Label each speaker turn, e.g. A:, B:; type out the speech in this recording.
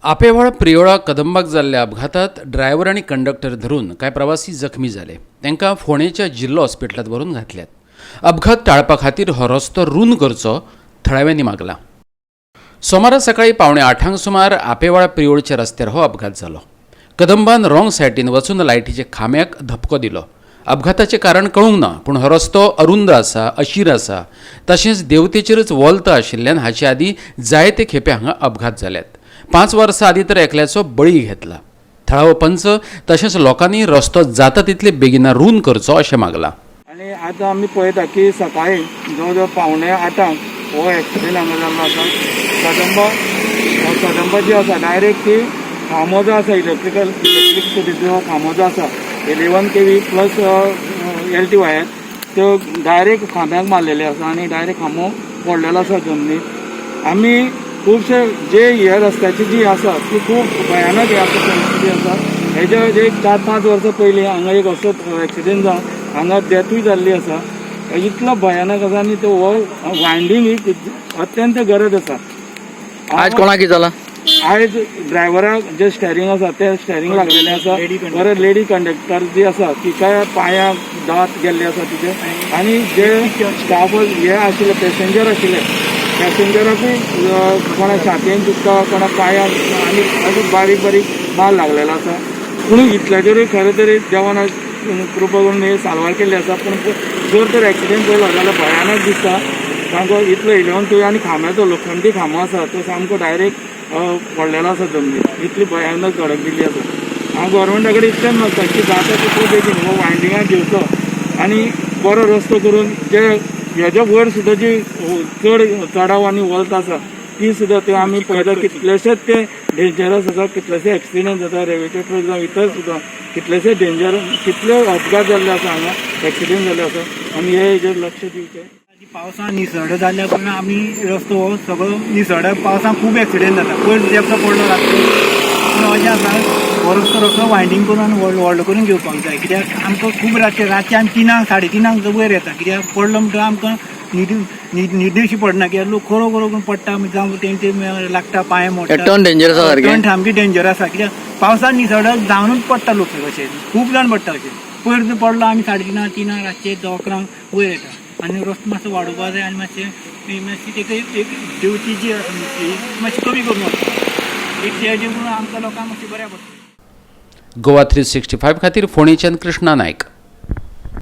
A: आपेवाळ प्रियोळा कदंबाक जाल्ल्या अपघातात ड्रायव्हर आनी कंडक्टर धरून कांय प्रवासी जखमी जाले. तांकां फोंडेच्या जिल्लो हॉस्पिटलांत व्हरून घातल्यात. अपघात टाळपा खातीर हो रस्तो रूंद करचो थळाव्यांनी मागला. सोमारा सकाळी 7:45 सुमार आपेवाळ प्रियोळच्या रस्त्यार हो अपघात जालो. कदंबान रॉंग सायटीन वचून लायटीच्या खांब्याक धपको दिलो. अपघाताचें कारण कळूंक ना, पूण हो रस्तो अरुंद आसा, अशीर आसा, तशेंच देंवतेचेरच वोल्त आशिल्ल्यान हाचे आदीं जायते खेपे हांगा अपघात जाल्यात. 5 वर्सां आदीं तर एकल्याचो बळी घेतला. थळावो पंच तशेंच लोकांनी रस्तो जाता तितले बेगिना रूंद करचो अशें मागलां.
B: आनी आतां आमी पळयता की सकाळी जवळ जवळ 7:45 हो एक्सिडेंट हांगा जाल्लो आसा. कदंबा, कदंबा जी आसा, डायरेक्ट ती खांबो जो आसा, इलेक्ट्रिकल इलेक्ट्रिसिटीचो खांबो जो आसा, 11 kV plus LT wire, त्यो डायरेक्ट खांब्याक मारलेले आसा आनी डायरेक्ट खांबो पडलेलो आसा जमनीर. आमी खुबशे जे ह्या रस्त्याची जी आसा ती खूब भयानक हे आसा, परिस्थिती आसा. हेच्या एक 4-5 वर्सां पयलीं हांगा एक असो एक्सिडेंट जावन हांगा डेथूय जाल्ली आसा. इतलो भयानक आसा आनी तो हो वायंडींग ही अत्यंत गरज आसा.
C: आज कोणाक कितें जाला?
B: आयज ड्रायव्हराक जे स्टेरिंग आसा ते स्टेरिंग लागलेले आसा. परत लेडी कंडक्टर जी आसा तिका पांयाक दांत गेल्ले आसा तिचे. आनी जे स्टाफ हे आशिल्ले, पॅसेंजर आशिल्ले, पॅसेंजराकूय कोणा छातयेन दुखता, कोणा पांयाक आनी अशें बारीक बारीक माल लागलेलो आसा. पूण इतल्याचेरूय खरें तरी देवान आज कृपा करून हे साल्वार केल्ले आसा. पूण जर तर एक्सिडेंट पळयलो जाल्यार भयानक दिसता सामको. इतलो 11 टू आनी खांब्याचो लोखंडी खांबो आसा, तो सामको डायरेक्ट पडलेलो आसा जमनीर. इतली भयानक धडक दिल्ली आसा. हांव गोवोरमेंटा कडेन इतलेंच मागता की जाता तितलो बेगीन हो वायंडिंगाक घेवचो आनी बरो रस्तो करून जे हेज्या वयर सुद्दां जी चड चडाव आनी वोल्त आसा ती सुद्दां त्यो आमी पळयता, कितलेशेच ते डेंजरस आसा. कितलेशे एक्सिडेंट जाता रेल्वेचे ट्रक जावं इतर सुद्दां, कितलेशे डेंजर, कितले अपघात जाल्ले आसा हांगा, एक्सिडेंट जाल्ले आसा. आमी हे हेजेर लक्ष दिवचें.
D: पावसान निसरडो जाल्ल्या कारणान आमी रस्तो हो सगळो निसरडो. पावसान खूब एक्सिडेंट जाता. पयर एकटो पडलो रातचो. पूण अशें आसा, हो रस्तो रस्तो वायंडींग करून आनी व्हडलो व्हडलो करून घेवपाक जाय, कित्याक आमकां खूब रातचे रातचे आमी 3ांक 3:30 वयर येता, कित्याक पडलो म्हणटकच आमकां न्हीद न्हीद न्हीद पडना, कित्याक लोक खरो खरो करून पडटा, जावं तेंचे लागता, पांय मोडटा.
C: टर्न डेंजर आसा सारकें.
D: टर्न सामकी डेंजर आसा, कित्याक पावसान निसरडो जावनूच पडटा लोक अशे, खूब जाण पडटा अशे. पयर जो पडलो, आमी 3:30 3ांक रातचे 11क वयर येता. आनी रस्तो मातसो वाडोवपा जाय आनी मातशें मातशी तेका एक देंवती जी आसा ती मातशी कमी करून वचपा एक तेजे करून आमकां लोकांक मातशें बऱ्याक पडटा.
A: गोवा 365 खातीर फोंडेच्यान कृष्णा नायक.